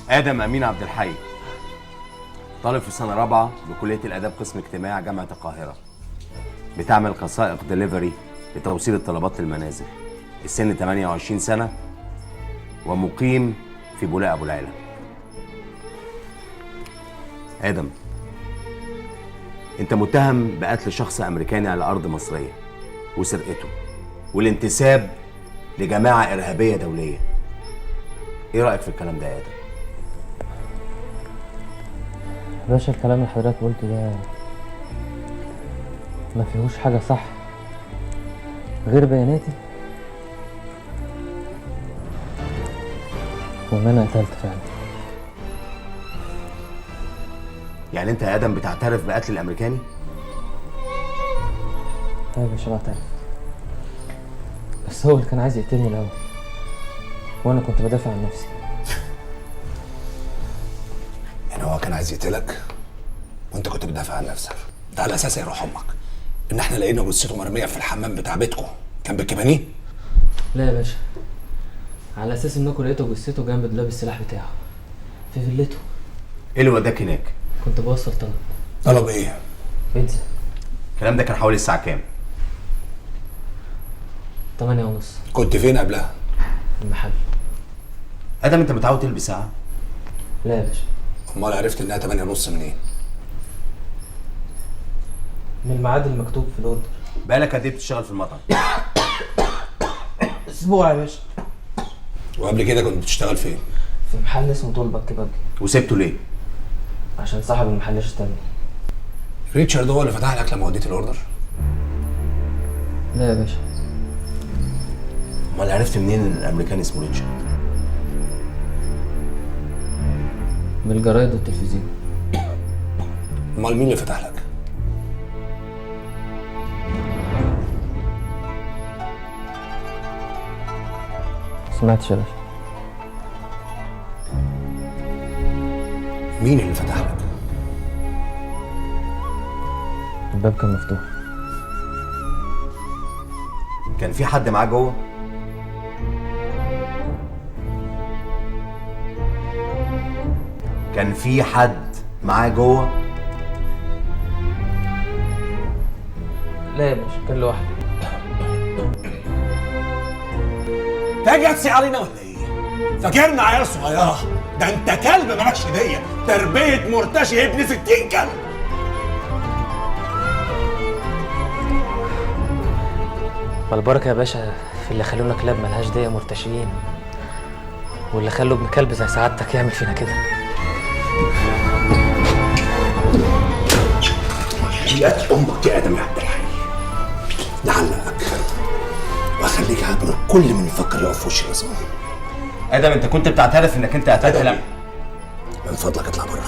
ادم امين عبد الحي، طالب في سنة رابعه بكلية الاداب قسم اجتماع جامعه القاهرة، بتعمل كسائق دليفري لتوصيل الطلبات للمنازل. السن 28 سنة ومقيم في بولاق ابو العلا. ادم، انت متهم بقتل شخص امريكاني على ارض مصرية وسرقته والانتساب لجماعة ارهابية دولية. ايه رايك في الكلام ده يا ادم؟ باشا، الكلام اللي حضرتك قلته ده ما فيهوش حاجة صح غير بياناتي وان انا قتلت فعلا. يعني انت يا ادم بتعترف بقتل الامريكاني؟ ايوه يا باشا بعترف، بس هو اللي كان عايز يقتلني الاول وانا كنت بدافع عن نفسي. يعني هو كان عايز يقتلك وانت كنت بتدافع عن نفسك؟ ده على اساس يا روح امك ان احنا لقينا جثته مرمية في الحمام بتاع بيتكم كان بالكبانيه؟ لا يا باشا، على اساس انكم لقيتوا جثته جنب دولاب السلاح بتاعه في فيلته. ايه اللي وداك هناك؟ كنت بوصل طلب. طلب ايه؟ بيتزا. الكلام ده كان حوالي الساعة كام؟ 8:30. كنت فين قبلها؟ في المحل. ادم، انت متعود تلبس ساعة؟ لا يا باشا. امال عرفت انها 8:30 منين؟ من الميعاد المكتوب في ال order. بقالك قد ايه بتشتغل في المطعم؟ اسبوع يا باشا. وقبل كده كنت بتشتغل فين؟ في محل اسمه طلبة كبابجي. وسبته ليه؟ عشان صاحب المحل شتمني. ريتشارد هو اللي فتح لك لما وديت ال order؟ لا يا باشا. امال عرفت منين ان الامريكان اسمه ريتشارد؟ من الجرايد والتلفزيون. امال مين اللي فتح لك؟ سمعتش يا باشا. مين اللي فتح لك؟ الباب كان مفتوح. كان في حد معاه جوه؟ كان في حد معاه جوه؟ لا يا باشا، كان لوحده. تجسي علينا ولا ايه؟ فاكرنا عيال صغيرة؟ ده انت كلب مالكش هديه، تربيه مرتشي ابن 60 كلب. فالبركه يا باشا في اللي خلونا كلاب ملهاش ديه مرتشيين، واللي خلوا ابن كلب زي سعادتك يعمل فينا كده. حياة امك يا ادم يا عبد الحي، نعلقك واخليك عبر كل من يفكر يقف في وش النظام. ادم، انت كنت بتعترف انك انت قتلت؟ من فضلك اطلع بره.